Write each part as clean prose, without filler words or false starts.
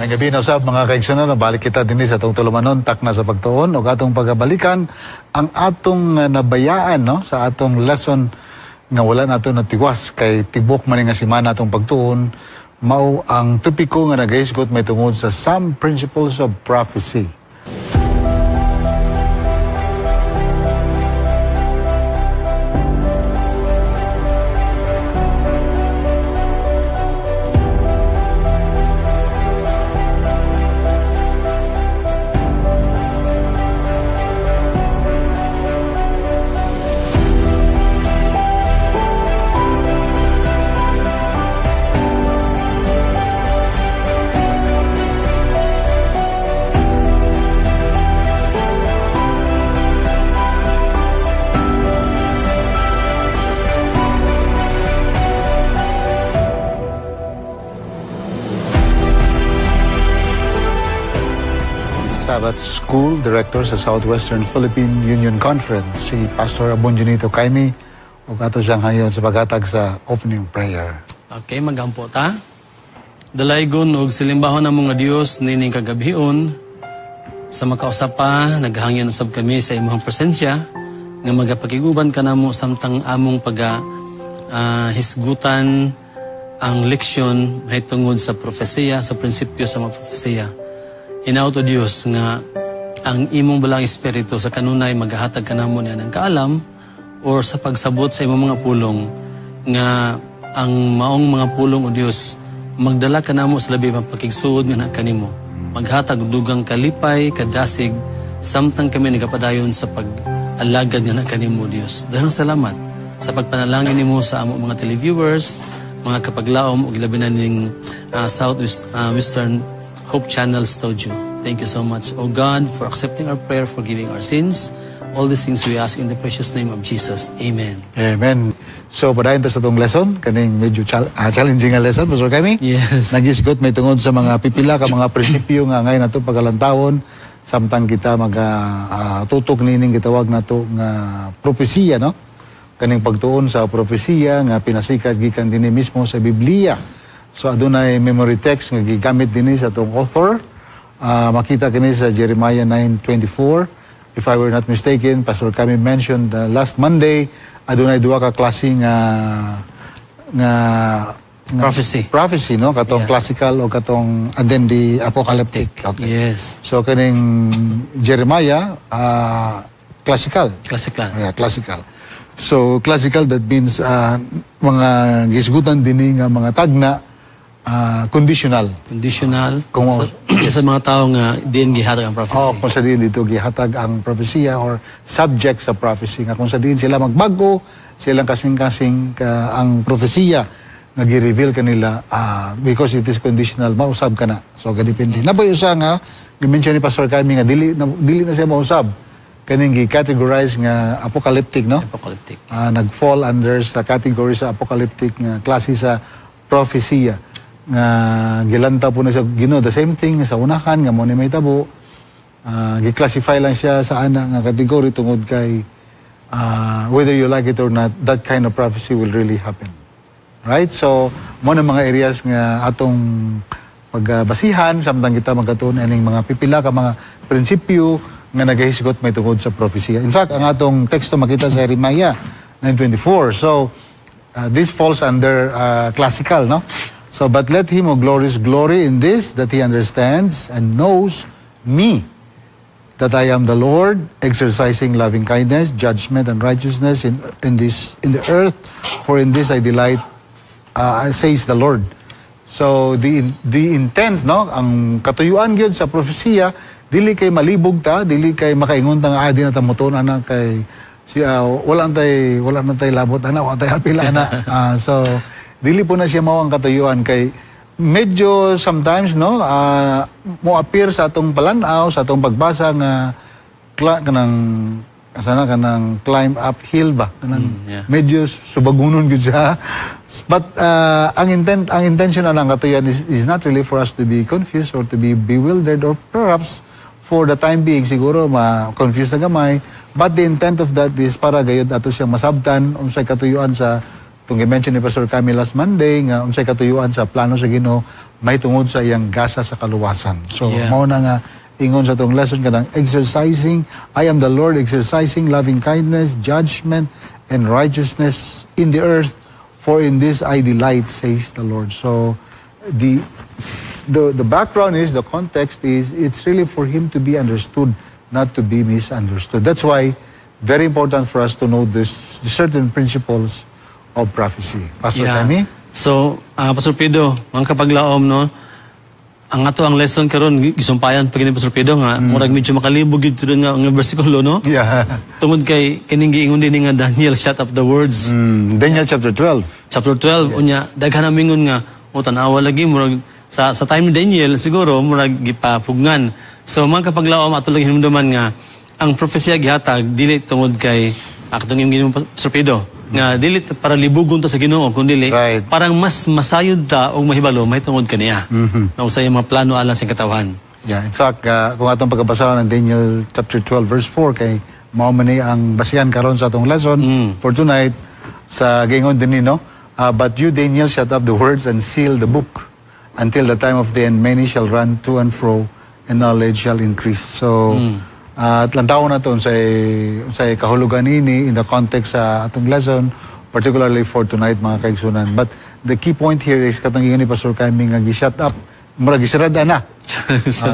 Maayong gabi na usab, mga kaigsunan, balik kita dinhi sa atong tulumanon Takna sa Pagtuon ug atong pagabalikan ang atong nabayaan, no, sa atong lesson nga wala nato natiwas kay tibok man nga semana atong pagtuon mao ang topiko nga nagahisgot may tungod sa some principles of prophecy. Sabbath School Director sa Southwestern Philippine Union Conference, si Pastor Abonjonito Kaimi, ug ato siyang hangyon sa paghatag sa opening prayer. Okay, magampo ta. Dalaygon og silimbahon ang mga Dios nining kagabhion sa makausap pa, naghangyon usab kami sa imong presensya nga magapakiguban kanamo samtang among paga hisgutan ang leksyon mahitungod sa propesiya, sa prinsipyo sa mga propesiya. Hinaot o Dios nga ang imong balang espiritu sa kanunay maghahatag kanamo niya ng kaalam or sa pagsabot sa imong mga pulong nga ang maong mga pulong o Dios magdala kanamo sa labi mapakigsuod nga na kanimo, maghatag og dugang kalipay, kadasig samtang kami nagapadayon sa pag-alagad nga na kanimo, Dios. Daghang salamat sa pagpanalangin nimo sa amo mga televiewers, mga kapaglaom ug labi na ning Southwest Western Hope Channel Studio. Thank you so much, O God, for accepting our prayer, forgiving our sins. All these things we ask in the precious name of Jesus. Amen. Amen. So, padayon ta sa atong lesson, kaning medyo challenging nga lesson, Pastor Kami. Yes. Nagisgot may tungod sa mga pipila ka mga prinsipyo nga ngayon nato pagalantawon samtang kita maga tutok nining gitawag nato nga propesiya, no? Kaning pagtuon sa propesiya nga pinasikat gikan dinhi mismo sa Biblia. So adunay memory text nga gigamit dinhi sa atong author. Makita kini sa Jeremiah 9:24. If I were not mistaken, Pastor Kami mentioned last Monday adunay duha ka klase nga nga, nga prophecy. Prophecy, no? Katong classical o katong and then the apocalyptic. Okay. Yes. So kaning Jeremiah classical. Classical. Yeah, classical. So classical, that means mga gisgutan dinhi nga mga tagna conditional. Conditional. Kung sa mga tao nga diin gihatag ang prophecy. Oh, kung sa diin dito gihatag ang propesiya or subject sa prophecy nga kung sa diin sila magbago, silang kasing-kasing ang propesiya nga gi-reveal kanila because it is conditional, mausab ka na. So gadepende. Napoy usa nga gi-mention ni Pastor Kami nga dili na siya mausab. Kaning gi-categorize nga apocalyptic, no? Apocalyptic. Nag-fall under sa category sa apocalyptic nga klase sa propesiya nga gilanta po na sa Ginoo. The same thing sa unahan nga mo ni may tabo, gi-classify lang siya sa ana nga category tungod kay whether you like it or not, that kind of prophecy will really happen. Right? So mo na mga areas nga atong pagbasihan samtang kita magkatuon ining mga pipila ka mga prinsipyo nga nagahisgot may tungod sa propesiya. In fact, ang atong teksto makita sa Jeremiah 9:24. So this falls under classical, no? So, but let him who glories glory in this, that he understands and knows me, that I am the Lord, exercising loving kindness, judgment, and righteousness in the earth, for in this I delight, says the Lord. So the intent, no, ang katuyuan gyud sa propesiya, dili kay malibog ta, dili kay makaingon ta nga di na ta motuon ana kay siya, wala na tay labot ana, wala tay apil ana. So dili po na siya mao ang katuyuan kay medyo sometimes, no, mo appear sa atong palanaw, sa atong pagbasa nga kanang sana kanang climb uphill ba kanang medyo subagunon gyud siya. But ang intention na ng katuyuan is not really for us to be confused or to be bewildered or perhaps for the time being siguro ma-confused na gamay, but the intent of that is para gayud ato siyang masabtan unsay katuyuan sa Itong gi-mention ni Pastor Kami last Monday nga unsay katuyuan sa plano sa Ginoo mahitungod sa iyang gasa sa kaluwasan. So mao na nga ingon sa atong lesson, kanang exercising, "I am the Lord exercising loving kindness, judgment and righteousness in the earth, for in this I delight, says the Lord." So the background is, the context is, it's really for him to be understood, not to be misunderstood. That's why very important for us to know this certain principles of prophecy. Pastor Kami? So, Pastor Pido, mga kapaglaom, no, ang ato ang lesson karon gisumpayan pa gini, Pastor Pido, nga murag medyo makalibog gyud nga bersikulo, no? Yeah. Tungod kay kining giingon din nga "Daniel, shut up the words." Daniel chapter 12. Chapter 12, unya daghan na mingon nga, "O, tanawa lagi, murag sa time ni Daniel siguro murag gipapugngan." So mga kapaglaom, ato lang hinumduman nga ang propesya gihatag dili tungod kay atong imong ginoo, Pastor Pido, nga dili para libugon ta sa Ginoo, kundi parang mas masayod ta og mahibalo mahitungod kaniya na usay mga plano alang sa katawhan. Yeah, in fact, kung atong pagkabasa ng Daniel chapter 12 verse 4, kay mao man ni ang basihan karon sa atong lesson for tonight, sa gingon din, no? "But you, Daniel, shut up the words and seal the book until the time of the end. Many shall run to and fro and knowledge shall increase." So, lantawon nato sa kahulugan ini in the context sa atong lesson, particularly for tonight, mga kaigsunan. But the key point here is katong ingon ni Pastor Kami nga gi-shut up, murag gisirada na.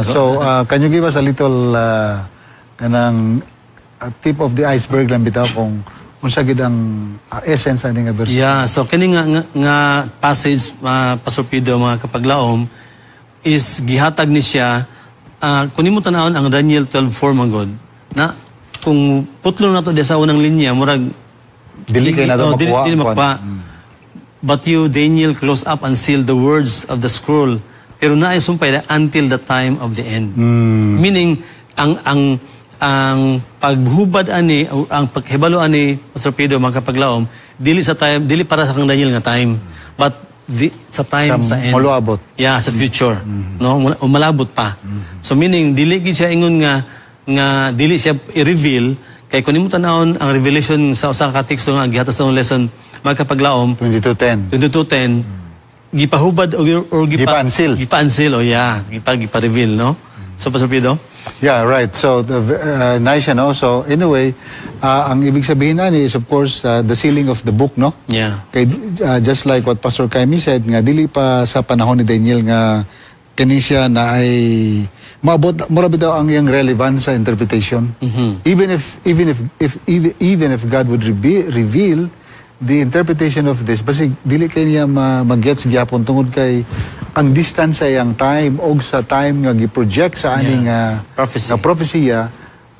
So, can you give us a little kanang tip of the iceberg lang bitaw kung unsa gid ang essence ani nga verse? Yeah, so kini nga passage, Pastor Pido, mga kapaglaom, is gihatag ni siya, kung nimo tanawon ang Daniel 12:4 man gud na kung putlo na to di sa unang linya, murag Dili kay nato oh, dili, makuha dili ang kuwan. Makuha. "But you, Daniel, close up and seal the words of the scroll." Pero naay sumpay na "until the time of the end." Meaning, ang paghubad ani o ang paghibalo ani, Pastor Pido, mga kapaglaom, dili sa time, dili para sa kang Daniel nga time, but sa time Sa sa end. Moluabot. Yeah, sa future. No, o malabot pa. So meaning dili gid siya ingon nga dili siya i-reveal, kay kung nimo tanawon ang Revelation sa usa ka teksto nga gihatag sa atong lesson, mga kapaglaom, 22:10. 22:10, gipahubad or gipa Gipa-unseal. Gipa-unseal, oh yeah, gipa-reveal, no? So Pastor Pido? Yeah, right. So, nice, ano? So, anyway, ang ibig sabihin ani is, of course, the sealing of the book, no? Yeah. Kay, just like what Pastor Kaimi said, nga dili pa sa panahon ni Daniel nga kani siya na ay maabot, mura bitaw ang iyang relevance sa interpretation. Even if God would reveal the interpretation of this, basig dili kay niya ma-gets gyapon tungod kay ang distance sa iyang time og sa time nga gi-project sa aning Prophecy. nga propesya,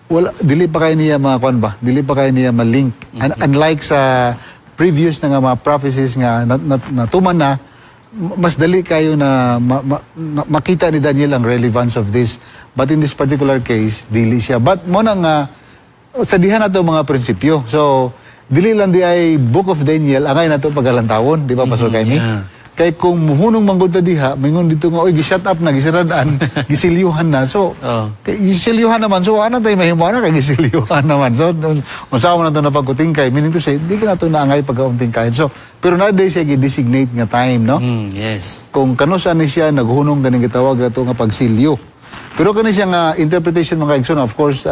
wala, dili pa kay niya makuan ba, dili pa kay niya ma-link. Unlike sa previous na nga mga prophecies nga natuman na, mas dali kayo na makita ni Daniel ang relevance of this. But in this particular case, dili siya. But mo na nga sa diha nato mga prinsipyo, so dili lang di ay Book of Daniel angay nato pagalantawon, di ba, Pastor Kaimi? Yeah. Kay kung muhunong manggod ta diha, mingon dito nga, "Oy, gi-shut up na, gisiradan, gisilyuhan na." So, kay gisilyuhan naman. So, ana tayo mahimo ana kay gisilyuhan naman. So, unsa man nato na pagkutingkay, meaning to say, di ka nato naangay pagkauntingkay. So, pero na day siya gi-designate nga time, no? Mm, yes. Kung kano ni siya naghunong ganing gitawag nato nga pagsilyo. Pero kani siya nga interpretation, mga kaigsoon, of course,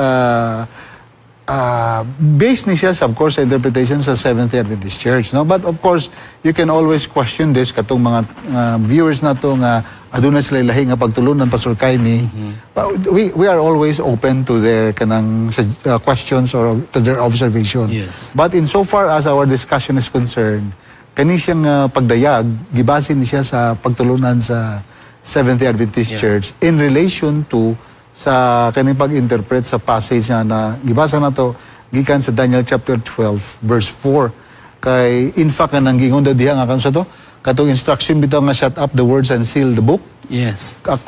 based ni siya sa, of course, sa interpretation sa Seventh-day Adventist Church, no? But of course, you can always question this, katong mga viewers nato nga aduna sila lahi nga pagtulunan, Pastor Kaimi. But we are always open to their kanang questions or to their observation. But in so far as our discussion is concerned, kani siyang pagdayag gibasin ni siya sa pagtulunan sa Seventh-day Adventist Church in relation to sa kaning pag-interpret sa passage nga na gibasa nato gikan sa Daniel chapter 12 verse 4. Kay in fact kanang gingon daw diha nga kansa to, katong instruction bitaw nga "shut up the words and seal the book."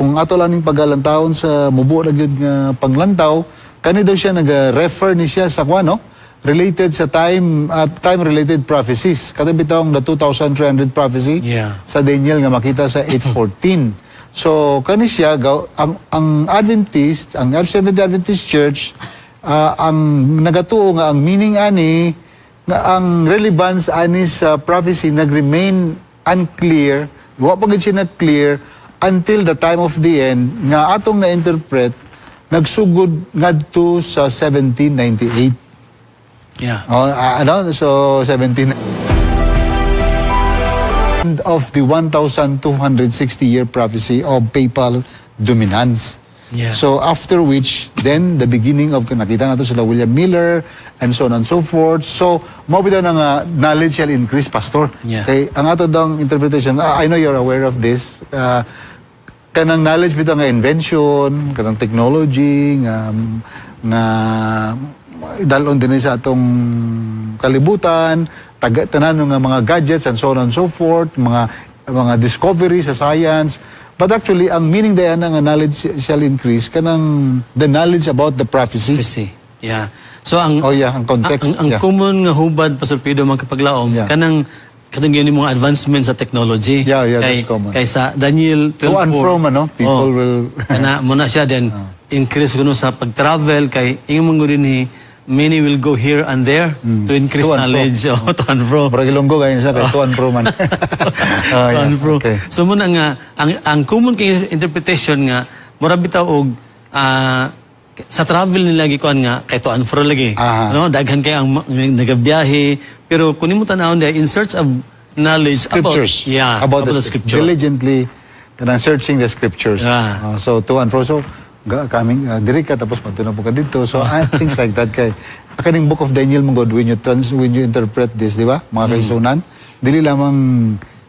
Kung ato lang ning pagalantawon sa mubo na gyud nga panglantaw, kani daw siya nag-refer ni siya sa kuan, no, related sa time at time related prophecies, kato bitawng the 2300 prophecy sa Daniel nga makita sa 8:14. So kani siya ang Adventist, ang Seventh Adventist Church, ang nagatuo nga ang meaning ani Nga ang relevance ani sa prophecy nag-remain unclear, wa pa gid siya nag-clear until the time of the end nga atong na-interpret nagsugod ngadto sa 1798. Oh, ano? So 17 of the 1,260 year prophecy of papal dominance. So after which, then the beginning of, nakita nato sila William Miller and so on and so forth. So, mao bitaw na nga knowledge shall increase, Pastor. Kay ang ato dang interpretation, I know you're aware of this, kanang knowledge bitaw nga invention, kanang technology, nga dalon din sa atong kalibutan, taga, tanan nga mga gadgets and so on and so forth, mga discovery sa science. But actually, ang meaning diay nga knowledge shall increase, kanang the knowledge about the prophecy. Prophecy. Yeah. So ang Oh yeah, ang context. Ang common nga hubad, Pastor Pido, mga kapaglaom, kanang yun yung mga advancement sa technology. Yeah, kay, that's common. Kay sa Daniel 12:4. To and from, ano, people will Kana mo na siya then increase kuno sa pag-travel kay ingon man gud ni many will go here and there to increase To and fro. Knowledge. Oh, to and fro. Murag Ilonggo gayon sa kay to and fro man. Oh, To yeah. and fro. So muna nga ang common kay interpretation nga mura bitaw og sa travel nila gikuan nga kay to and fro lagi. No, daghan kay ang nagabiyahe, pero kun imo tan-awon diha, in search of knowledge Scriptures. About, yeah, about the the scripture. Diligently kanang searching the scriptures. So to and fro. So coming diri ka tapos madto na po ka dito. So things like that kay kaning Book of Daniel mo God when you interpret this, di ba? Mga kaigsuonan, dili lamang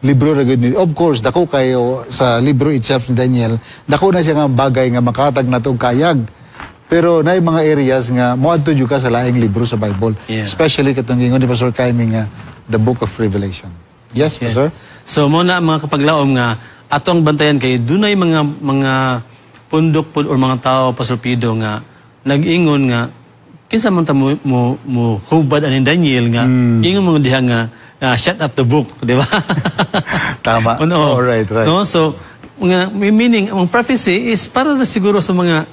libro ra gud ni. Of course, dako kayo sa libro itself ni Daniel. Dako na siya nga bagay nga makatag nato og kayag. Pero naay mga areas nga moadto jud ka sa laing libro sa Bible. Especially katong giingon ni Pastor Kaimi nga the Book of Revelation. Yes, Pastor? So mo na, mga kapaglaom, nga ato ang bantayan kay dunay mga pundok pud or mga tao, Pastor Pido, nga nag-ingon nga kinsa man ta mo hubad ani Daniel nga ingon mo diha nga shut up the book, di ba? Tama. Ano? Oh, right. No? So nga may meaning ang prophecy is para na siguro sa mga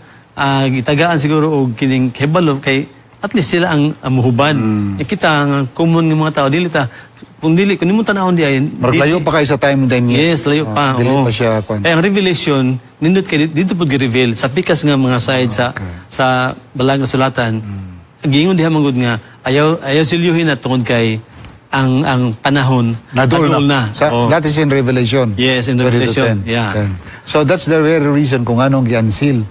gitagaan siguro og kining kahibalo kay at least sila ang muhubad. Eh, kita nga common nga mga tao, dili ta kung dili kung nimo tan-awon di ay Murag layo pa kayo sa time ni Daniel. Yes, layo Oh, pa. dili Oo. pa siya kwan. Kaya ang Revelation, nindot kay dito pud gi-reveal sa pikas nga mga side sa balang nga sulatan. Ang giingon diha manggod nga ayaw ayaw silyuhin na tungod kay ang panahon Nadul nadul na. Sa, Oo. that is in Revelation. Yes, in 20 to Revelation. 10. Yeah. 10. So that's the very reason kung anong gi-unseal.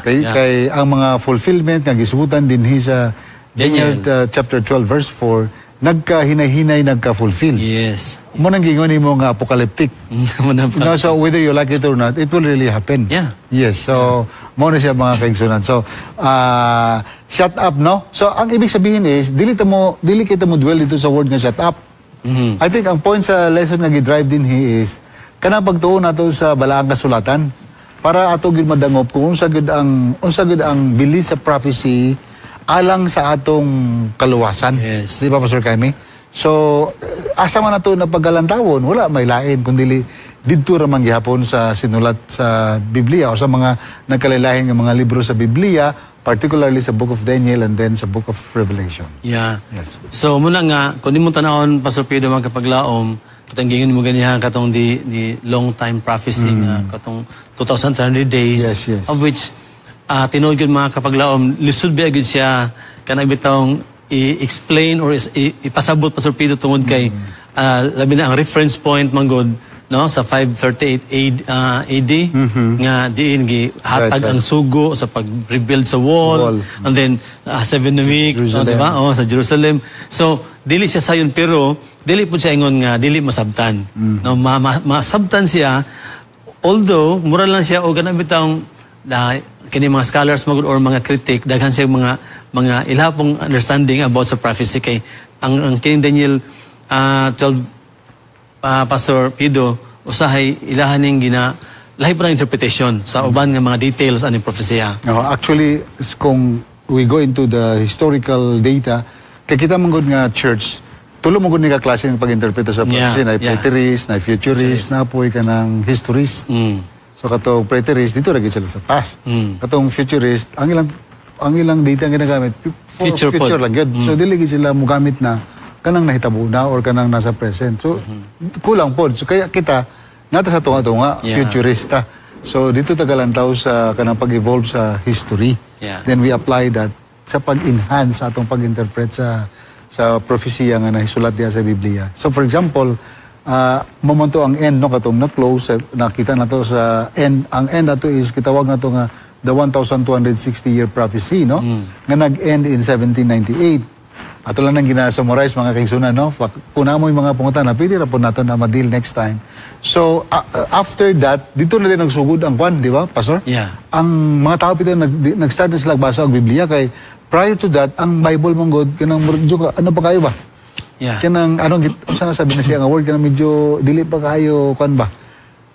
Kay ang mga fulfillment nga gisugutan dinhi sa Daniel, Daniel. Chapter 12 verse 4 nagka-hinay-hinay nagka-fulfill. Mo nang gingon nimo nga apocalyptic. Mo na pa. No, so whether you like it or not, it will really happen. Yes. So, mo na siya, mga kaigsuonan. So, shut up, no? So, ang ibig sabihin is, dili kita mo dwell dito sa word nga shut up. I think ang point sa lesson nga gi-drive din he is, kanang pagtuon nato sa balaang kasulatan para ato gyud madangop kung unsa gyud ang bilis sa prophecy alang sa atong kaluwasan. Yes. Di ba, Pastor Kaimi? So, asa man nato na paggalantawon, wala may lain kundi didto ra man gihapon sa sinulat sa Biblia o sa mga nagkalain nga mga libro sa Biblia, particularly sa Book of Daniel and then sa Book of Revelation. Yes. So muna nga kung di mo tanawon, Pastor Pido, mga kapaglaom, katong gingon mo ganiha katong di long time prophecy nga katong 2,300 days Yes. of which tinuod gyud, mga kapaglaom, lisod ba gyud siya kanang bitawng i-explain or ipasabot, Pastor Pido, tungod kay labi na ang reference point manggod no sa 538 AD, AD nga diin gi hatag ang sugo sa pag-rebuild sa wall, Wall. And then 7 week, no, Jerusalem. di ba? Oh, sa Jerusalem. So dili siya sayon pero dili pud siya ingon nga dili masabtan. No, masabtan siya, although mura lang siya og kanang bitawng na kini mga scholars magud or mga critic, daghan siya mga ilaha pong understanding about sa prophecy kay ang kining Daniel 12, Pastor Pido, usahay ilahan ning gina lahi pa ng interpretation sa uban nga mga details ani propesya. No, actually, kung we go into the historical data, kay kita man gud nga church, tulo man gud ni ka klase ng pag-interpreta sa prophecy, na preterist, na futurist, na poy kanang historist. So katong preterist dito ra gyud sila sa past. Katong futurist, ang ilang data ang ginagamit for Future future, pod. lang gyud. So dili gyud sila mogamit na kanang nahitabo na or kanang nasa present. So kulang pod. So kaya kita naa ta sa tunga-tunga, futurista. So dito ta galantaw sa kanang pag-evolve sa history. Then we apply that sa pag-enhance sa atong pag-interpret sa propesya nga nahisulat diha sa Biblia. So for example, mao man to ang end, no, katong na close, eh, nakita na to sa end. Ang end ato is gitawag na to nga the 1260 year prophecy, no, nga nag-end in 1798. Ato lang nang gina-summarize, mga kaigsuonan, no? Kung naa moy mga pangutana, pwede ra po nato na ma-deal next time. So, after that, dito na din nagsugod ang kwan, di ba, Pastor? Yeah. Ang mga tao pito nag-start na sila basa og Biblia kay prior to that, ang Bible man gud kanang medyo ano pa kayo ba? Kanang anong unsa na sabi na siya nga word, kanang medyo dili pa kayo kwan ba?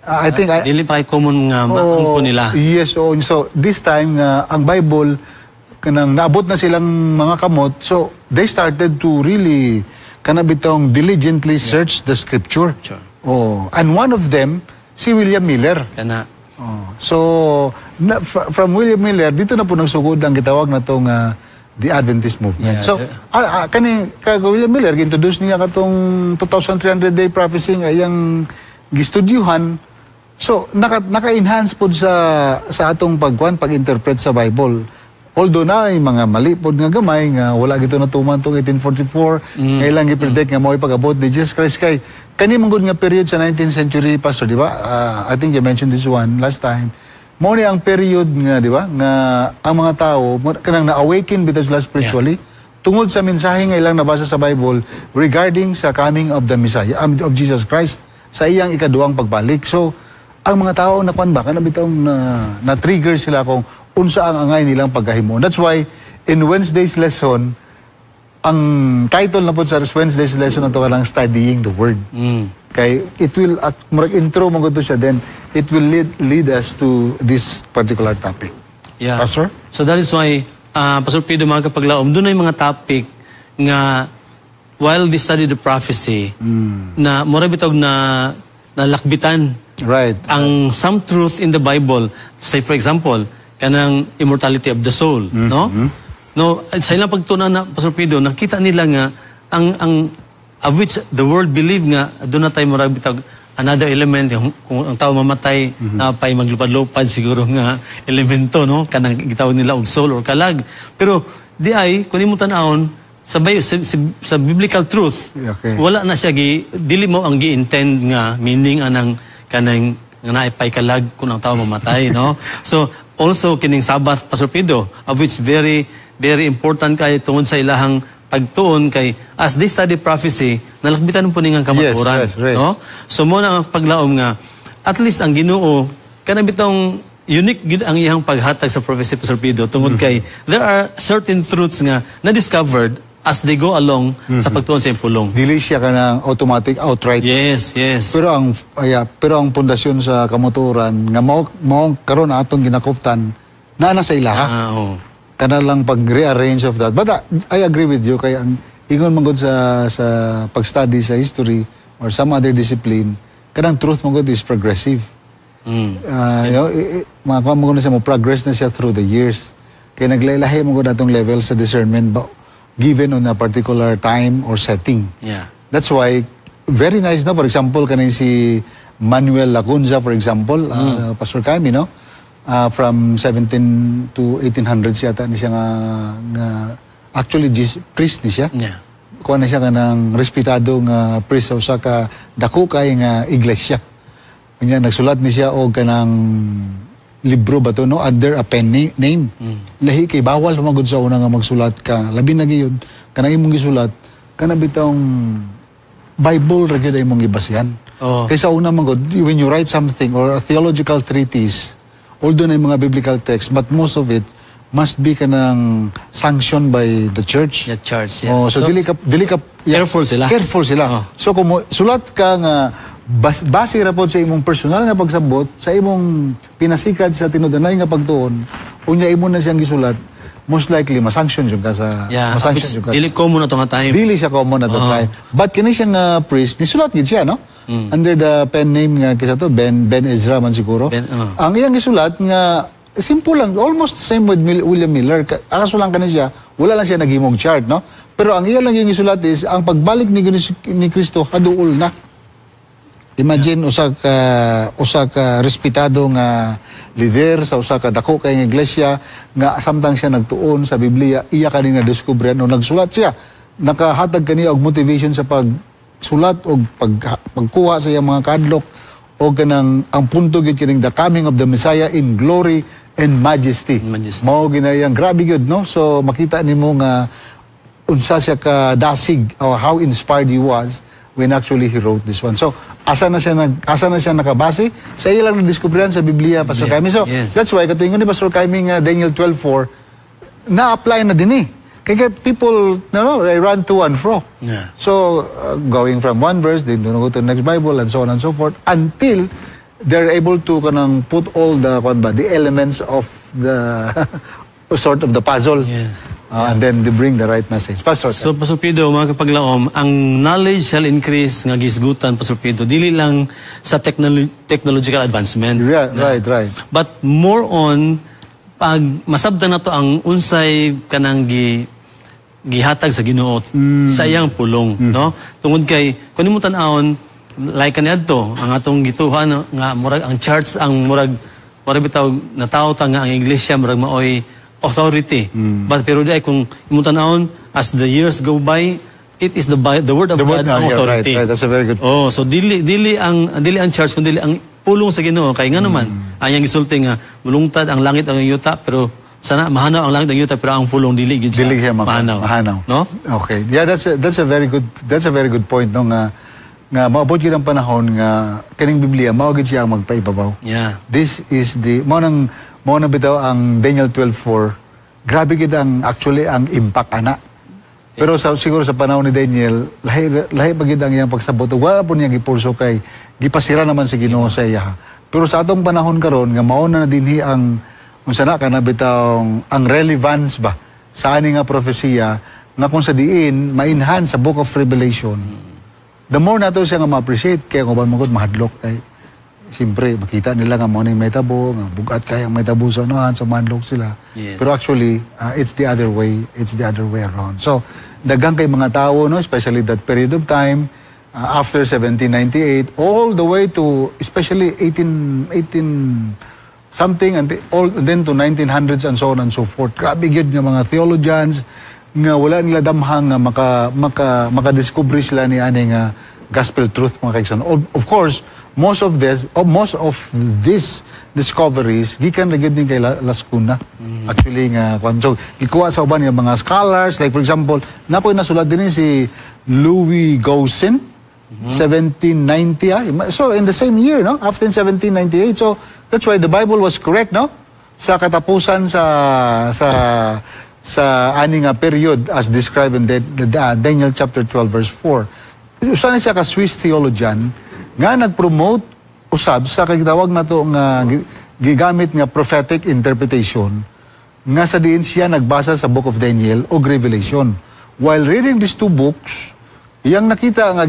Ah, I think I, Dili pa kay common nga maangko nila. Yes, oh, so this time nga ang Bible kanang naabot na silang mga kamot, so they started to really kana bitong diligently search the scripture. Oh, and one of them si William Miller. Kana. Oh. So from William Miller dito na po nagsugod ang gitawag na tong the Adventist movement. So kani ka William Miller, gi-introduce niya katong 2300 day prophecy nga iyang gistudyuhan. So naka-enhance pod sa atong pagkuan, pag-interpret sa Bible. Although na ay mga mali pod nga gamay nga wala gito natuman tong 1844 nga ilang gi-predict nga mao'y pag-abot ni Jesus Christ, kay kani man gud nga period sa 19th century, Pastor, di ba? Ah, I think you mentioned this one last time. Mao ni ang period nga, di ba, nga ang mga tao kanang na-awaken bitaw sila spiritually tungod sa mensahe nga ilang nabasa sa Bible regarding sa coming of the Messiah, of Jesus Christ sa iyang ikaduhang pagbalik. So ang mga tao na kwan ba, kana bitawng na trigger sila kung unsa ang angay nilang pagkahimo. That's why in Wednesday's lesson, ang title na po sa Wednesday's lesson na to kanang studying the word. Kay it will murag intro mo to siya, then it will lead lead us to this particular topic. Pastor? So that is why, Pastor Pido, mga kapaglaom, duna yung mga topic nga while they study the prophecy, na mura bitog na nalakbitan ang some truth in the Bible. Say for example, kanang immortality of the soul, no? No, sa ilang pagtun-an na, Pastor Pido, nakita nila nga ang of which the world believe nga duna tay murag bitag another element, yung kung ang tao mamatay na pay maglupad-lupad siguro nga elemento, no, kanang gitawag nila og soul or kalag. Pero di ay kung imo tan-awon sa biblical truth, wala na siya gi dili mo ang gi-intend nga meaning anang kanang nga naay pay kalag kung ang tao mamatay, no? So also kining Sabbath, Pastor Pido, of which very very important kay tungod sa ilahang pagtuon, kay as they study prophecy, nalakbitan po ning ang kamatuoran, no? So mo na ang paglaom nga at least ang Ginoo kana bitong unique gid ang iyang paghatag sa prophecy, Pastor Pido, tungod kay there are certain truths nga na discovered as they go along sa pagtuon sa iyang pulong. Dili siya kanang automatic outright. Pero ang pundasyon sa kamatuoran nga mao karon atong ginakuptan naa na sa ilaha. Ah, oo. Kana lang pag-rearrange of that. But I agree with you kay ang ingon man gud sa pag-study sa history or some other discipline, kanang truth man gud is progressive. Makakuha mo na siya, mo progress na siya through the years. Kaya naglaylahi man gud atong level sa discernment ba, given on a particular time or setting. That's why, very nice, no? For example, kaning si Manuel Lacunza, for example, Pastor Kami, no? From 17 to 1800 yata ni siya nga actually priest ni siya. Kuha na siya kanang respetado nga priest sa usa ka dako kay nga iglesia. Unya nagsulat ni siya og kanang libro ba to, no, under a pen name. Lahi kay bawal humagod sa una nga magsulat ka. Labi na gyud kanang imong gisulat kana bitong Bible ra gyud ay imong gibasihan. Kay sa una man gud, when you write something or a theological treatise, although na yung mga biblical text, but most of it must be kanang sanctioned by the church. The church, yeah. Oh, so, dili ka yeah, Careful sila. Careful sila. So kung sulat ka nga base ra pod sa imong personal nga pagsabot, sa imong pinasikad sa tinud-anay nga pagtuon, unya imo na siyang gisulat, most likely masanction jud ka sa masanction Which jud ka. dili common na to nga time. Dili siya common at the time. But kini siya nga priest, nisulat gid siya, no? Under the pen name nga kisa to Ben Ben Ezra man siguro. Ben, oh. Ang iyang gisulat nga Simple lang, almost same with William Miller. Akaso lang kani siya, wala lang siya naghimog chart, no? Pero ang iya lang yung isulat is ang pagbalik ni Kristo haduol na. Imagine usa ka respetado nga lider sa usa ka dako kay nga iglesia nga samtang siya nagtuon sa Biblia, iya kani na discover no nagsulat siya, nakahatag kaniya og motivation sa pagsulat og pagkuha sa iyang mga kadlok o kanang ang punto gyud kining the coming of the Messiah in glory and majesty. Majesty. Mao ginayang grabe gyud, no? So makita nimo nga unsa siya ka dasig or how inspired he was when actually he wrote this one. So asa na siya nakabase sa ilang nadiskubrihan sa Biblia, Pastor Kaimi. So that's why katingon ni Pastor Kaimi nga Daniel 12:4 na-apply na din eh. Kaya people, no, they run to and fro. So, going from one verse, they don't go to the next Bible, and so on and so forth, until they're able to kanang put all the, kwan ba, the elements of the sort of the puzzle. And then they bring the right message. Pastor. So, Pastor Pido, mga kapaglaom, ang knowledge shall increase nga gisgutan, Pastor Pido, dili lang sa technological advancement. But more on, pag masabtan na to ang unsay kanang gihatag sa Ginoo sa iyang pulong, no? Tungod kay kun imo tan-awon like kaniadto ang atong gituhan nga murag ang church ang murag bitaw natawo ta nga ang iglesia murag maoy authority. But pero di ay kung imong tan-awon as the years go by, it is the word of The word, God ang ah, yeah, authority. right. That's a very good Oh, so dili ang church kundi ang pulong sa Ginoo kay nga naman ang iyang gisulti nga mulungtad ang langit ang yuta, pero sana mahanaw ang langit ang yuta, pero ang pulong dili gid siya Dili siya mahanaw. Mahanaw. No? Okay. Yeah, that's a very good point, no, nga maabot gyud ang panahon nga kining Biblia mao gyud siya ang magpaibabaw. This is the mao nang bitaw ang Daniel 12:4. Grabe gyud ang actually ang impact ana. Pero sa siguro sa panahon ni Daniel, lahi lahi pa gyud ang iyang pagsabot. Wala po niya gipulso kay gipasira naman si Ginoo sa iya. Pero sa atong panahon karon nga mao na dinhi ang unsa na kana bitawng ang relevance ba sa ani nga propesiya nga kung sa diin ma-enhance sa Book of Revelation, the more nato siya nga ma-appreciate, kaya kung uban mo mahadlok kay siyempre makita nila nga mo ning mahitabo nga bugat kay ang mahitabo sa unahan, so mahadlok sila. Pero actually, it's the other way, it's the other way around. So daghan kay mga tao, no, especially that period of time after 1798 all the way to especially 18 18 something and all then to 1900s and so on and so forth, grabe gyud nga mga theologians nga wala nila damhang nga maka makadiscover sila ni ani nga gospel truth, mga kaigsoon. Of course, most of these discoveries gikan ra gyud ni kay Lascuna. Actually nga kwan, so gikuha sa uban nga mga scholars, like for example, nakoy nasulat din si Louis Gaussen, 1790, ah. So in the same year, no? After 1798. So that's why the Bible was correct, no? Sa katapusan sa ani nga period as described in Daniel chapter 12 verse 4. Usa ni siya ka Swiss theologian nga nag-promote usab sa kagitawag nato nga gigamit nga prophetic interpretation nga sa diin siya nagbasa sa Book of Daniel o Revelation. While reading these two books, iyang nakita nga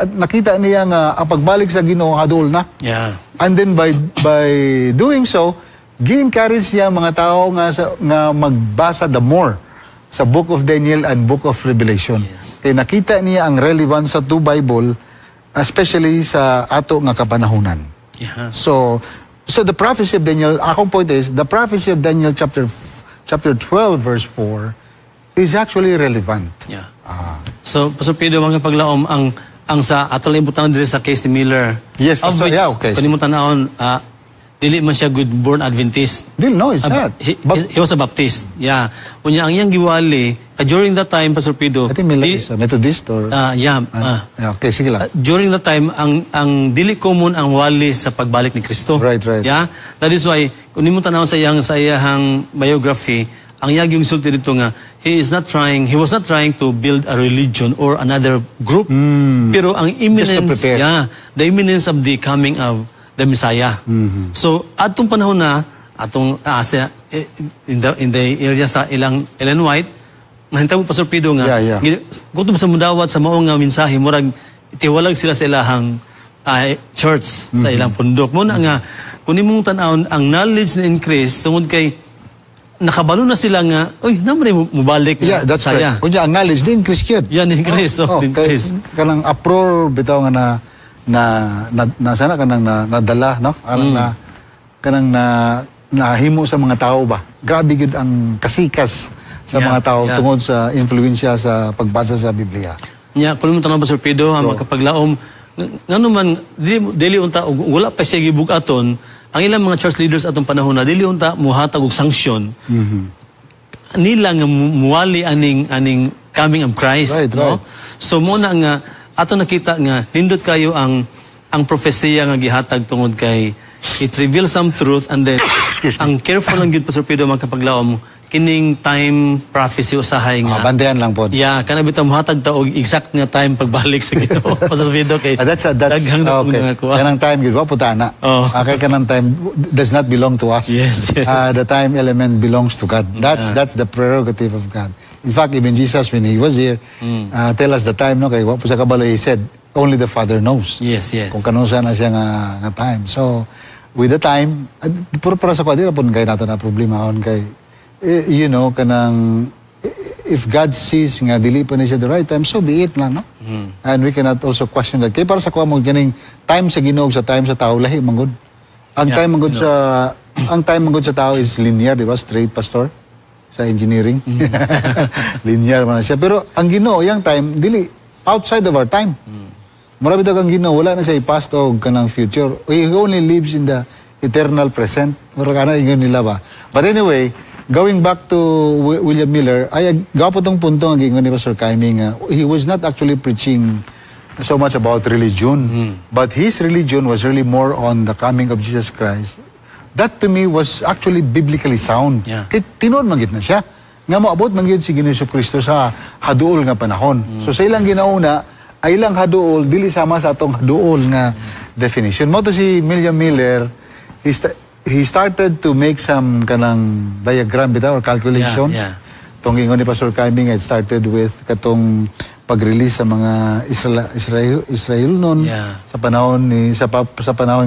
nakita niya nga ang pagbalik sa Ginoo hadol na. And then by doing so, gi-encourage niya ang mga tao nga magbasa the more sa Book of Daniel and Book of Revelation. Kay nakita niya ang relevance sa two Bible, especially sa ato nga kapanahunan. So the prophecy of Daniel, akong point is, the prophecy of Daniel chapter 12 verse 4 is actually relevant. So, Pastor Pido, mga paglaom, ang sa ato lang ibutang diri sa case ni Miller. Yes, of Pastor, which, yeah, okay. Kung imong tan-awon, dili man siya good born Adventist. Dil, no, it's not. He was a Baptist. Yeah. Unya ang iyang giwali, during that time, Pastor Pido, I think Miller is a Methodist or yeah, Yeah, okay, sige lang. During that time, ang dili common ang wali sa pagbalik ni Kristo. Right. Yeah. That is why kung nimo tan-awon sa iyang biography, ang iyang yung sulti dito nga he was not trying to build a religion or another group. Pero ang imminence, prepare. Yeah, the imminence of the coming of the Messiah. So atong panahon na atong sa in the area sa ilang Ellen White, nahintabo, Pastor Pido, nga kutob sa mudawat sa mao nga mensahe, murag tiwalag sila sa ilahang church sa ilang pundok mo na nga kung Kung imong tan-awon, ang knowledge na increase tungod kay nakabalo na sila nga, uy, naman ay mubalik nga Yeah, that's saya. Correct. Unya, ang knowledge din increase yun. Yan, increase. Oh, kay, increase. Kanang uproar bitaw nga na sana kanang na, nadala, no? Kanang na kanang na nahimo sa mga tao ba. Grabe gyud ang kasikas sa mga tao tungod sa influensya sa pagbasa sa Biblia. Nya, kung mo tanaw ba, Sir Pido, ang magkapaglaom, ngano man, dili unta, ug wala pa siya gibug-aton, ang ilang mga church leaders atong panahon na dili unta muhatag og sanksyon nila nga muwali aning coming of Christ, no? So mo na nga ato nakita nga nindot kayo ang propesiya nga gihatag tungod kay it reveals some truth, and then ang careful lang gyud, Pastor Pido, magkapaglaom kining time prophecy usahay nga Ah, bantayan lang po. Yeah, kana bitaw muhatag ta og exact nga time pagbalik sa Ginoo, Pastor Pido, kay Ah, that's daghang okay. mga kuha. Kanang time gyud wa puta na. Okay, kanang time does not belong to us. Ah, the time element belongs to God. That's the prerogative of God. In fact, even Jesus, when he was here, tell us the time, no, kay wa po sa kabalo, he said only the Father knows Yes. kung kanusa na siya nga time. So, with the time, puro para sa kwa, di na po kay nato na problema on kay, eh, kanang, if God sees nga dili pa ni siya the right time, so be it lang, no? And we cannot also question that. Kay para sa kwa mo, ganing time sa Ginoo sa time sa tao, lahi man gud. Ang time man gud sa tao is linear, di ba? Straight, Pastor. Sa engineering. Linear man na siya. Pero ang Ginoo, yang time, dili outside of our time. Mura bitaw kang Ginoo, wala na siya past o kanang future. He only lives in the eternal present. Mura ka na ingon nila ba. But anyway, going back to William Miller, ay gapo tong punto nga giingon ni Pastor Kaimi nga he was not actually preaching so much about religion, but his religion was really more on the coming of Jesus Christ. That to me was actually biblically sound. Kay tinuod man gyud na siya nga moabot man gyud si Ginoo Kristo sa haduol nga panahon. So sa ilang ginauna, ay ilang haduol dili sama sa atong haduol nga definition. Mo to si William Miller, he started to make some kanang diagram bitaw or calculations. Tong ingon ni Pastor Kaiming, it started with katong pag-release sa mga Israel noon sa panahon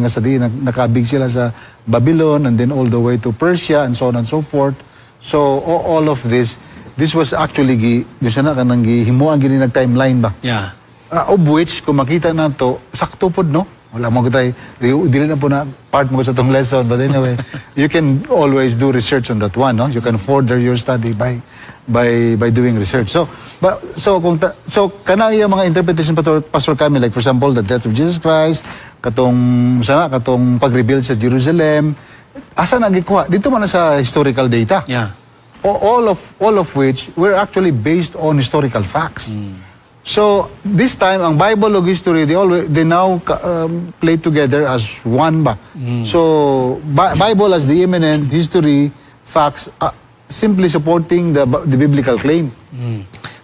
nga sa di nakabig sila sa Babylon and then all the way to Persia and so on and so forth. So all of this this was actually gi gusto na kanang gihimuan gini nag timeline ba. Of which kung makita nato, sakto pod, no? Wala mo tay dili na po na part mo sa tong lesson, but anyway, you can always do research on that one, no? You can further your study by doing research. So but so kung ta, so kana iya mga interpretation, Pastor Kami, like for example the death of Jesus Christ, katong sana katong pag-rebuild sa Jerusalem, asa na gikuha dito man na sa historical data, all of which were actually based on historical facts. So this time ang Bible ug history, they now play together as one ba. So Bible as the immanent history facts, simply supporting the biblical claim.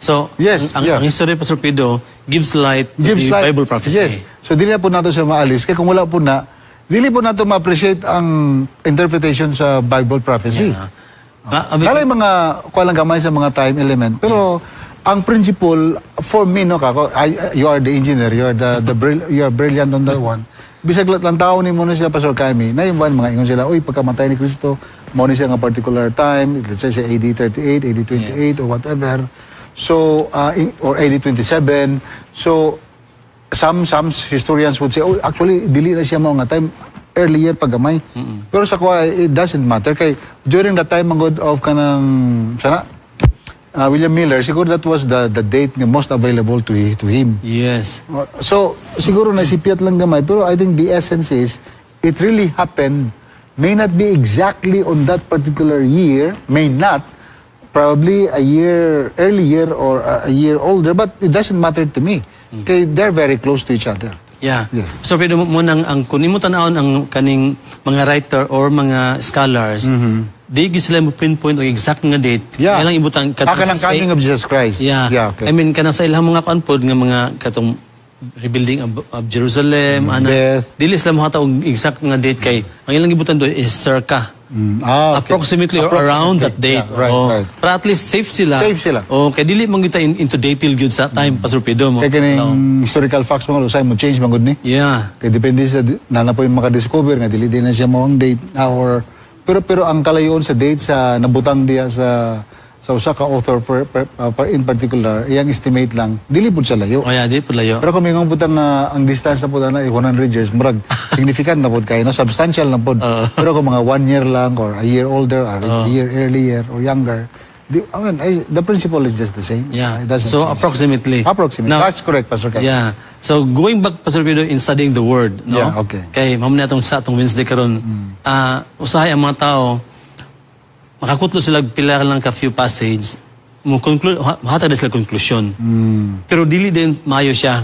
So, ang history, Pastor Pido, gives light to Gives the light. Bible prophecy. Yes. So dili na po nato siya maalis kay kung wala po na, dili po nato ma-appreciate ang interpretation sa Bible prophecy. Nalay mga kuha lang gamay sa mga time element. Pero ang principle for me, no, kako, you are the engineer, you are brilliant on that one. Bisag lang tao ni mo na siya, Pastor Kaimi, na yung mga ingon sila, uy, pagkamatay ni Kristo, mo ni siya nga particular time, let's say sa AD 38, AD 28 or whatever. So or AD 27. So some historians would say, "Oh, actually dili na siya mao nga time, earlier pa gamay." Pero sa kuha, it doesn't matter kay during the time man gud of kanang sana William Miller, siguro that was the date nga most available to him. So siguro nasipyat lang gamay, pero I think the essence is it really happened, may not be exactly on that particular year, may not, probably a year earlier or a year older, but it doesn't matter to me. Kay they're very close to each other. So pero mo nang ang kung nimo tan-awon ang kaning mga writer or mga scholars, di gyud sila mo pinpoint og exact nga date. Kaya lang ibutang Ah, kanang coming of Jesus Christ. I mean, kanang sa ilang mga kuan pod nga mga katong rebuilding of Jerusalem, ana. Death. Dili sila mohatag og exact nga date kay ang ilang gibutan do is circa. Approximately or around that date. Yeah, Oo. Para at least safe sila. Safe sila. Oh, kay dili man gyud ta into detail gyud sa time, Pastor Pido mo. Kay kining historical facts mga usay mo change man gud ni. Kay depende sa na na po yung makadiscover nga dili din na siya mo ang date or pero ang kalayoon sa date sa nabutang diya sa usa ka author in particular, iyang estimate lang dili pud sa layo. Oh yeah, di pud layo. Pero kung mingon butang nga ang distance na pud ana 100 years, murag significant na pud kayo, no, substantial na pud. Pero kung mga one year lang or a year older or a year earlier or younger, I mean, the principle is just the same. Yeah. It doesn't So change. Approximately. Approximately. Now, That's correct, Pastor Kai. Yeah. So going back, Pastor Pido, in studying the word, no? Yeah, okay. Kay mao na atong sa atong Wednesday karon. Usahay ang mga tao makakutlo sila pila lang ka few passage mo conclude, mahatag na sila konklusyon. Pero dili din maayo siya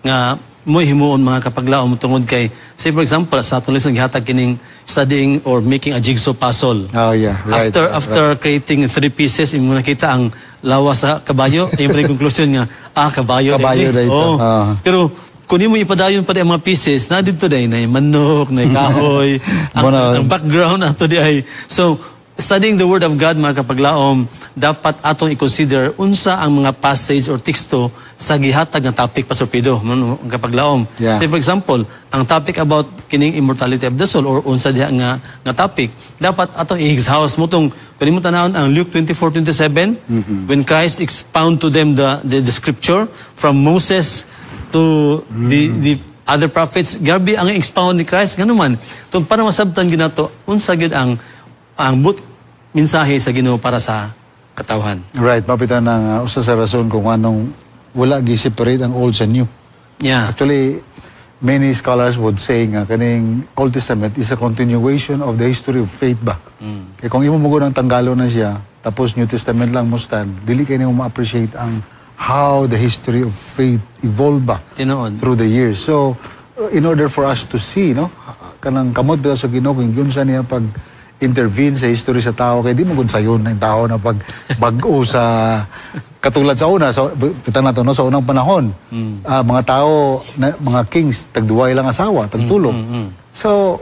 nga mo himuon, mga kapaglaom, tungod kay, say for example, sa atong lesson gihatag kining studying or making a jigsaw puzzle. After after creating three pieces, imo nakita ang lawas sa kabayo, yung pa conclusion nga kabayo Kabayo din eh. na ito. Oo. Ah. Pero kung imo ipadayon pa di ang mga pieces, na dito day na manok, na kahoy, ang background ato di ay. So, studying the Word of God, mga kapaglaom, dapat atong i-consider unsa ang mga passage or teksto sa gihatag nga topic, Pastor Pido, mga kapaglaom. Say for example, ang topic about kining immortality of the soul or unsa diha nga topic, dapat atong i-exhaust mo tong kung imo tanawon ang Luke 24:27, when Christ expound to them the scripture from Moses to the other prophets, grabe ang expound ni Christ. Ngano man tung para masabtan ginato unsa gyud ang but mensahe sa Ginoo para sa katawhan. Right, mapita na usa sa rason kung anong wala gi-separate ang old sa new. Actually, many scholars would say nga kaning Old Testament is a continuation of the history of faith ba. Kay kung imo mo ang tanggalo na siya, tapos New Testament lang mo stand, dili kay nimo ma-appreciate ang how the history of faith evolved ba through the years. So, in order for us to see, no, kanang kamot ba sa Ginoo kung yun sa niya pag intervene sa history sa tao, kay di mo gud sayon na yung tao na pag bag-o sa katulad sa una, sa kita na to, no, sa unang panahon, mga tao na, mga kings, tagduwa ilang asawa, tagtulo. So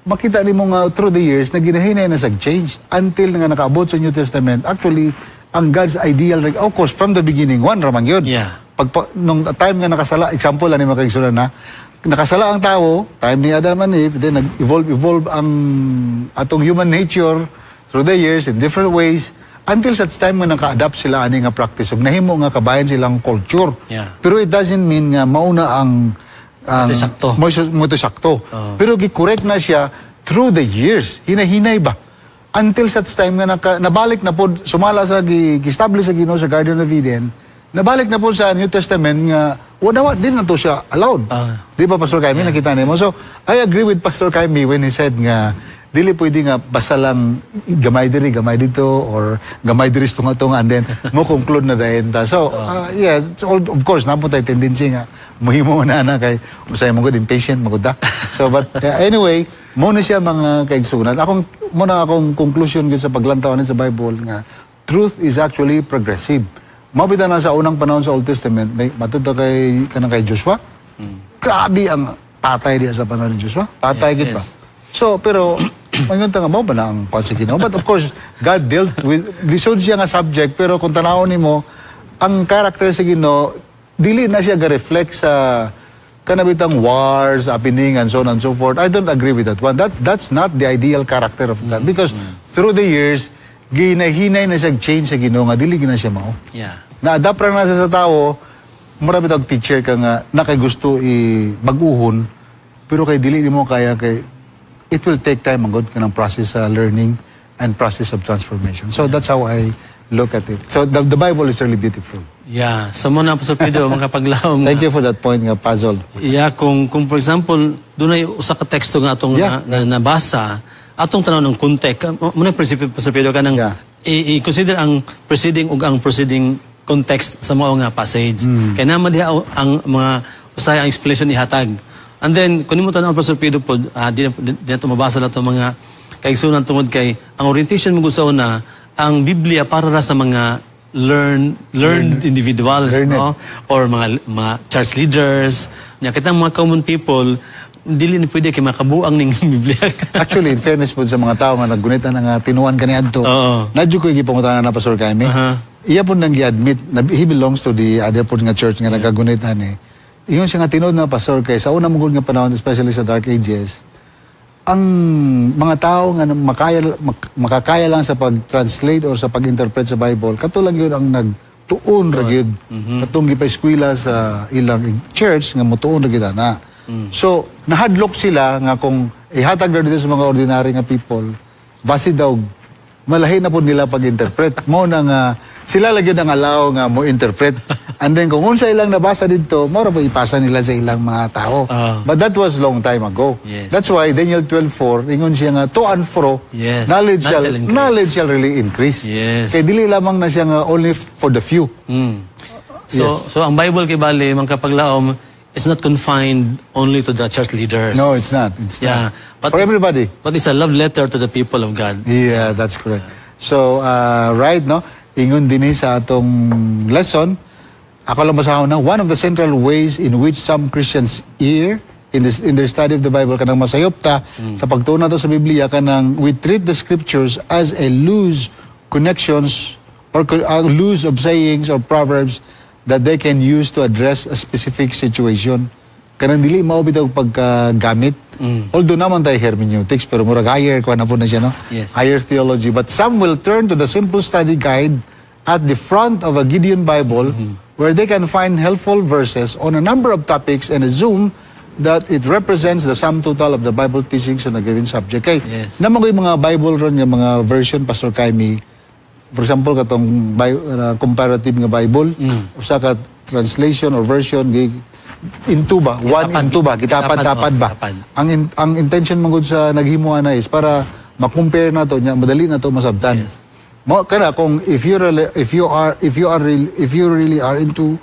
makita nimo nga through the years na ginahinay na sa change until nga nakaabot sa New Testament. Actually, ang God's ideal, like, of course, from the beginning, one ramang yun. Pag, nung time nga nakasala, example ani, mga kaigsunan, na nakasala ang tao, time ni Adam and Eve, then nag-evolve evolve ang atong human nature through the years in different ways until such time nga naka-adapt sila ani nga practice ug nahimo nga kabahin silang culture. Pero it doesn't mean nga mauna ang Mo sakto. Mo to sakto. Pero gi-correct na siya through the years. Hinahinay ba? Until such time nga nabalik na po sumala sa gi-establish sa Ginoo sa Garden of Eden, nabalik na po sa New Testament nga wala din na to siya allowed. Di ba, Pastor Kaimi, nakita nimo? So, I agree with Pastor Kaimi when he said nga dili pwede nga basta lang gamay diri, gamay dito or gamay diri sa tunga-tunga and then mo conclude na dayon ta. So, yes, it's all, of course, naa po tay tendency nga muhimo na na kay usay mo gud impatient mo gud ta. So, but anyway, mo na siya, mga kaigsunan. Akong mo na akong conclusion gyud sa paglantaw ni sa Bible nga truth is actually progressive. Mao bitaw na sa unang panahon sa Old Testament, may matud kay kanang kay Joshua. Grabe ang patay diya sa panahon ni Joshua. Patay gid ba? So, pero mangon ta nga mao ba na ang kwan sa Ginoo? But of course, God dealt with lisod siya nga subject, pero kung tanawon nimo ang character sa Ginoo, dili na siya ga-reflect sa kanabitang wars, happening and so on and so forth. I don't agree with that one. That's not the ideal character of God because through the years ginahinay na siya change sa Ginoo nga dili gina siya mao. Na-adapt ra na siya sa tao, mura bitawg teacher ka nga nakay gusto i bag-uhon pero kay dili nimo kaya kay it will take time ang good kanang process sa learning and process of transformation. So that's how I look at it. So the Bible is really beautiful. Yeah. So mo na, Pastor Pedro, mga kapaglaom. Thank you for that point nga puzzle. Yeah, kung for example, dunay usa ka teksto nga atong na nabasa, atong tanaw ng context. Mo na prinsipyo, Pastor Pedro, kanang i-consider ang preceding ug ang proceeding context sa mao nga passage. Kay naman diha ang mga usahay ang explanation ihatag. And then kung nimo tan-aw, Pastor Pedro pod, di na to mabasa na to, mga kaigsunan, tungod kay ang orientation mo sa una, ang Biblia para ra sa mga learned individuals, Learned. no, or mga church leaders nya kitang mga common people. Dili ni pwede kay makabuang ning Biblia. Actually, in fairness po sa mga tao nga naggunitan nga tinuan kaniadto, nadyo ko gipangutana na, Pastor Kaimi. Iya po nang gi-admit na he belongs to the other po nga church nga nagagunitan eh. Ingon siya nga tinuod na, Pastor, kay sa una mong nga panahon, especially sa Dark Ages, ang mga tao nga makakaya lang sa pag-translate or sa pag-interpret sa Bible, kato lang yun ang nagtuon ra gyud. Katong gipa-eskwela sa ilang church nga motuon ra gyud ana. So, nahadlok sila nga kung ihatag ra dito sa mga ordinary nga people, basi daw malahi na po nila pag-interpret. Mo na nga sila lagi ang allow nga mo interpret. And then kung unsa ilang nabasa dito, mao ra po ipasa nila sa ilang mga tao. But that was long time ago. That's why Daniel 12:4 ingon siya nga to and fro knowledge shall, knowledge shall increase. Knowledge shall really increase. Kay dili lamang na siya nga only for the few. So, so ang Bible kay bali, mga kapaglaom, is not confined only to the church leaders. No, it's not. It's not. But For everybody. But it's a love letter to the people of God. Yeah, that's correct. So, right, no? Ingon din sa atong lesson, ako lang basahon na, one of the central ways in which some Christians err in their study of the Bible, kanang masayop ta sa pagtuon nato sa Biblia, kanang we treat the scriptures as a loose connections or loose of sayings or proverbs that they can use to address a specific situation. Kanang dili mao bitaw pagkagamit. Although naman tayo hermeneutics, pero murag higher kuha na po na siya, no? Yes. Higher theology. But some will turn to the simple study guide at the front of a Gideon Bible where they can find helpful verses on a number of topics and assume that it represents the sum total of the Bible teachings on a given subject. Kay, naman ko yung mga Bible ron, yung mga version, Pastor Kaimi, for example, katong comparative nga Bible, usa ka translation or version, gi, into ba? One Gitapad. Into ba? Gitapad-tapad Gitapad, ba? Oh, gitapad. Ang intention man gud sa naghimo ana is para ma-compare na to nya madali na to masabtan. Mo kana kung if you are real, if you really are into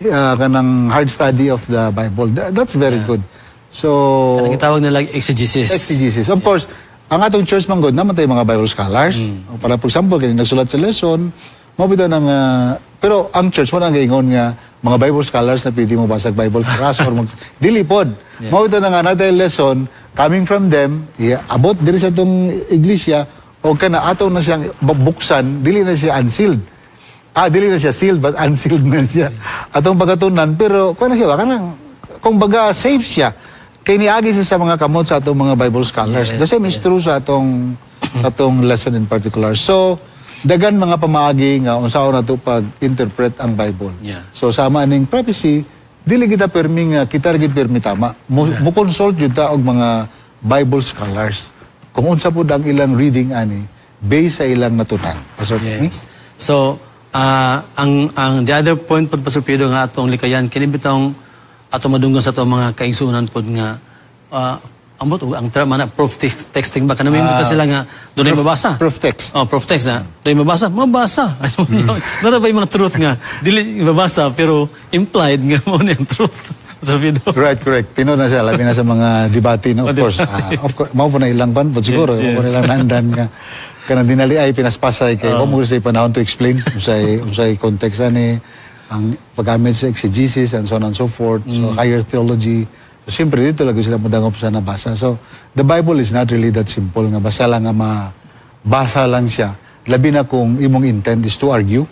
kanang hard study of the Bible, that's very good. So Kanang gitawag nila exegesis. Exegesis. Of course, ang atong church man gud naman tayo mga Bible scholars. Para for example, kini nagsulat sa lesson, mao bitaw nang pero ang church mo nang gaingon nga mga Bible scholars na pwede mo basag Bible for us or mag dili pod. Mao bitaw na nga natay lesson coming from them, abot diri sa atong iglesia o kana ato na siyang buksan, dili na siya unsealed. Ah, dili na siya sealed but unsealed na siya. Atong pagkatunan, pero kuan na siya ba kanang kung baga safe siya. Kay niagi siya sa mga kamot sa atong mga Bible scholars. The same is true sa atong lesson in particular. So, dagan mga pamaagi nga unsaon nato pag-interpret ang Bible. So sama aning prophecy, dili kita permi nga kita ra gid permi tama. Mo consult jud ta og mga Bible scholars. Kung unsa pud ang ilang reading ani based sa ilang natunan. Pastor Tommy? Yes. So, ang the other point pod, Pastor Pedro, nga atong likayan kini bitong ato madunggan sa ato mga kaigsuonan pod nga ambot og ang term ana proof texting ba kanang ah, sila nga dunay mabasa. Proof text. Oh, proof text na. Dunay mabasa, mabasa. Nara ba yung mga truth nga dili mabasa pero implied nga mo na yung truth, Pastor Pedro? Right, correct. Tinuod na siya, labi na sa mga debate, no? Of course. Of course, mao po na ilang pan, but siguro, mao po na ilang nandan nga kanang dinali ay pinaspasay kay oh. Mo sa panahon to explain unsay context ani ang paggamit sa exegesis and so on and so forth. So higher theology. So, siyempre dito lagi sila modangop sa nabasa. So the Bible is not really that simple nga basta lang nga mabasa lang siya. Labi na kung imong intent is to argue.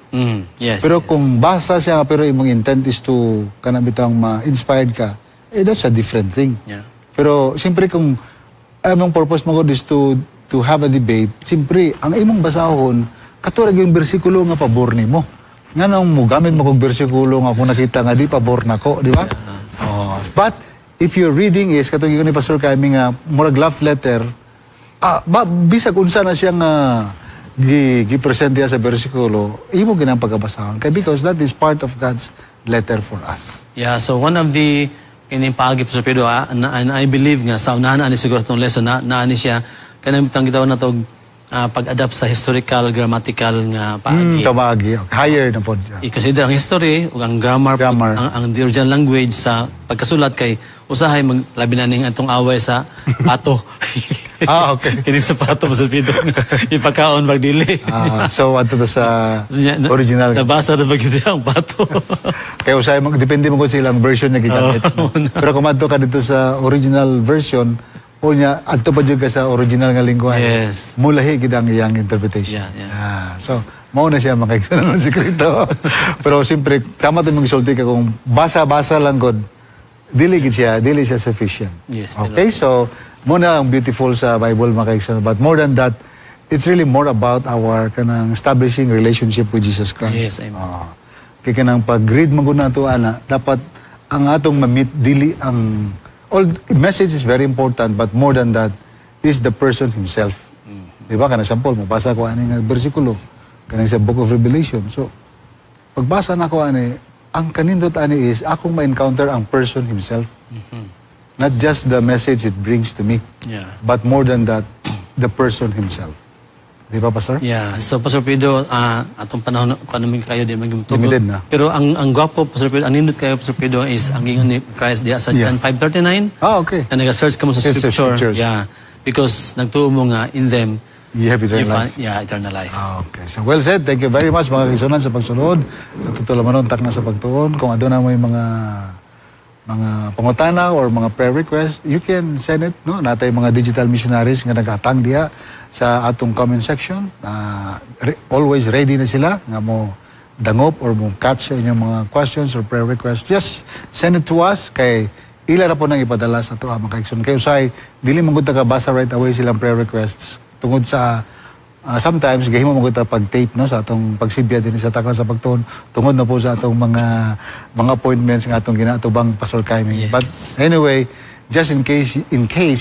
Pero kung basa siya pero imong intent is to kanang bitang ma-inspired ka, eh that's a different thing. Pero siyempre kung among purpose mo God is to have a debate, siyempre ang imong basahon kato ra yung bersikulo nga pabor nimo. Nganong mo gamit mo kong bersikulo nga kung nakita nga di pabor nako, di ba? Oh, but if your reading is katong ni Pastor kami nga murag love letter, ba, bisag unsa na siya nga gi-present diya sa bersikulo, imo ginang pagkabasahon kay because that is part of God's letter for us. Yeah, so one of the kining paagi, Pastor Pedro, and I believe nga sa unahan ani siguro itong lesson na naani siya kanang bitang gitawag na tog pag-adapt sa historical grammatical nga paagi. Paagi. Okay. Higher na po siya. I-consider ang history ug ang grammar, Grammar. ang the original language sa pagkasulat kay usahay mag labi na ning atong away sa ato. Ah, okay. Kini sa pato, Pastor Pido. Ipakaon pag dili. Ah, so adto ta sa original. Nabasa na ba gyud ang pato? Kaya usahay mag depende mo kung silang version niya gigamit. Pero kung madto ka dito sa original version o niya adto pa jud ka sa original nga lingwahe. Mulahi gid ang iyang interpretation. Ah, so mao na siya, mga kaigsuonan ng sekreto. Pero siyempre tama to mong gisulti ka, kung basa-basa lang gud, dili gid siya, dili siya sufficient. Okay, so mao na ang beautiful sa Bible, mga kaigsuonan. But more than that, it's really more about our kanang establishing relationship with Jesus Christ. Yes, amen. Oo. Kay kanang pag-read man gud nato ana, dapat ang atong ma-meet dili ang all message is very important, but more than that is the person himself. Di ba, kanang sample mobasa ko ani nga bersikulo kanang sa Book of Revelation. So pagbasa nako ani, ang kanindot ani is akong ma-encounter ang person himself. Not just the message it brings to me, but more than that, the person himself. Di ba, Pastor? Yeah. So, Pastor Pido, atong panahon kuan naman kayo di maging Limited na. Pero ang gwapo, Pastor Pido, ang nindot kayo, Pastor Pido, is ang ingon ni Christ diya sa John 5:39. Ah, okay. Na nag-search ka mo sa Yes, sa scripture. scriptures. Yeah. Because nagtuo mo nga in them you have eternal you life. find, yeah, eternal life. Ah, okay. So well said. Thank you very much, mga kaigsuonan, sa pagsunod. Natutulamanon takna sa pagtuon. Kung aduna mo yung mga pangutana or mga prayer request, you can send it, no? Naa tay mga digital missionaries nga nagatang diha sa atong comment section. Always ready na sila nga mo dangop or mo catch sa inyong mga questions or prayer requests. Just send it to us kay ila ra po nang ipadala sa ato, mga kaigsoon. Kay usay dili man gud ta kabasa right away silang prayer requests tungod sa sometimes gahimo man gud ta pag-tape, no, sa atong pagsibya din sa takna sa pagtuon tungod na po sa atong mga appointments nga atong ginaatubang, Pastor Kaimi. But anyway, just in case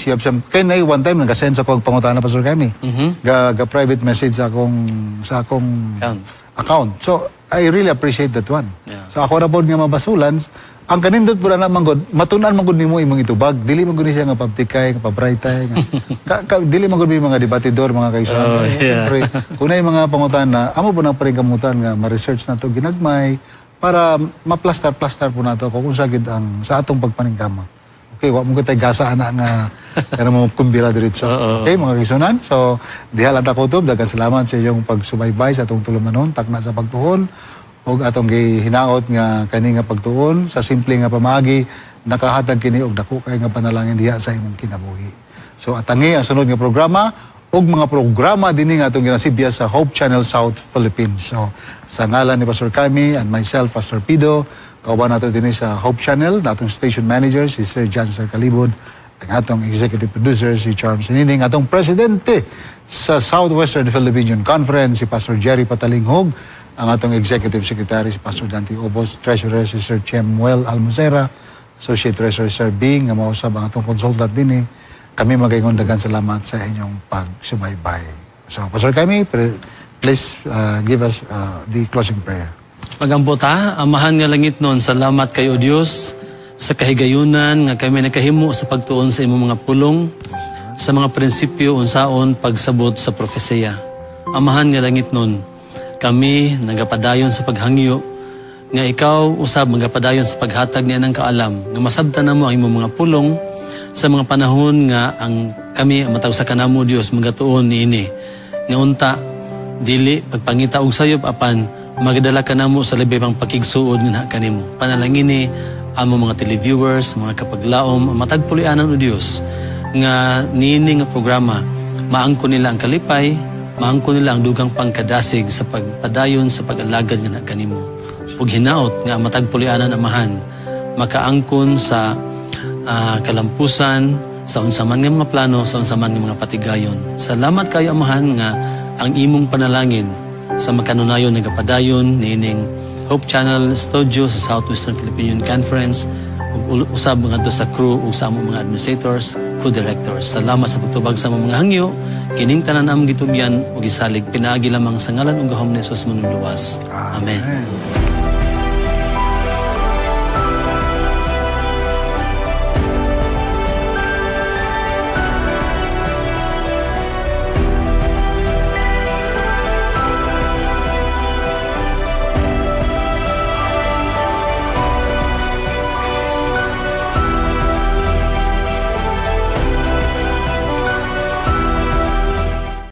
you have some, kay na one time nag-send sa akong pangutana, Pastor Kaimi. Ga private message sa akong Account. Account. So I really appreciate that one. So ako ra pod nga mabasulan, ang kanindot po na man gud, matun-an man gud nimo imong itubag. Dili man gud ni siya nga pabtikay, nga pabraytay, nga ka, dili man gud mi mga debatidor, mga kaigsuonan. Siyempre, kung naay mga pangutana, amo po nang kamutan nga ma-research nato ginagmay para ma-plastar-plastar po nato kung unsa gid ang sa atong pagpaningkamot. Okay, wa mo tay gasa ana nga kana mo kumbira diretso. Okay, mga kaigsuonan. So, diha lang ta kutob. Daghang salamat sa inyong pagsubaybay sa atong tulumanon, takna sa pagtuon ug atong gihinaot nga kani nga pagtuon sa simple nga pamaagi nakahatag kini og dako kay nga panalangin diha sa imong kinabuhi. So atangi ang sunod nga programa ug mga programa dinhi nga atong ginasibya sa Hope Channel South Philippines. So sa ngalan ni Pastor Kami and myself, Pastor Pido, kauban nato dinhi sa Hope Channel, natong station manager si Sir John Sir Calibod, ang atong executive producer si Charles Sinining, atong presidente sa Southwestern Philippine Conference si Pastor Jerry Patalinghog, ang atong executive secretary si Pastor Dante Obos, treasurer si Sir Chemuel Almocera, associate treasurer Sir Bing, nga mausab ang atong consultant dinhi. Kami magaingon daghang salamat sa inyong pagsubaybay. So, Pastor Kami, please give us the closing prayer. Magampo ta. Amahan nga langitnon, salamat kay O Dios sa kahigayunan nga kami nakahimo sa pagtuon sa imong mga pulong, sa mga prinsipyo unsaon pagsabot sa propesiya. Amahan nga langitnon, kami nagapadayon sa paghangyo nga ikaw usab magapadayon sa paghatag niya ng kaalam nga masabtan namo ang imong mga pulong sa mga panahon nga ang kami ang matag sa kanamo, Dios, magatuon niini nga unta dili pagpangita og sayop apan magadala kanamo sa labi pang pakigsuod nga kanimo. Panalangini amo mga televiewers, mga kapaglaom, matag pulianan, o Dios, nga niini nga programa maangko nila ang kalipay, maangko nila ang dugang pangkadasig sa pagpadayon sa pag-alagad nga kanimo. Ug hinaot nga ang matag pulianan, Amahan, makaangkon sa kalampusan sa unsa man nga mga plano, sa unsa man nga mga patigayon. Salamat kayo, Amahan, nga ang imong panalangin sa makanunayon nagapadayon niining Hope Channel Studio sa Southwestern Philippine Conference ug usab ngadto sa crew ug sa among mga administrators, co-directors. Salamat sa pagtubag sa among mga hangyo. Kining tanan among gitugyan ug gisalig pinaagi lamang sa ngalan ug gahom ni Jesus Manluluwas. Amen. Amen.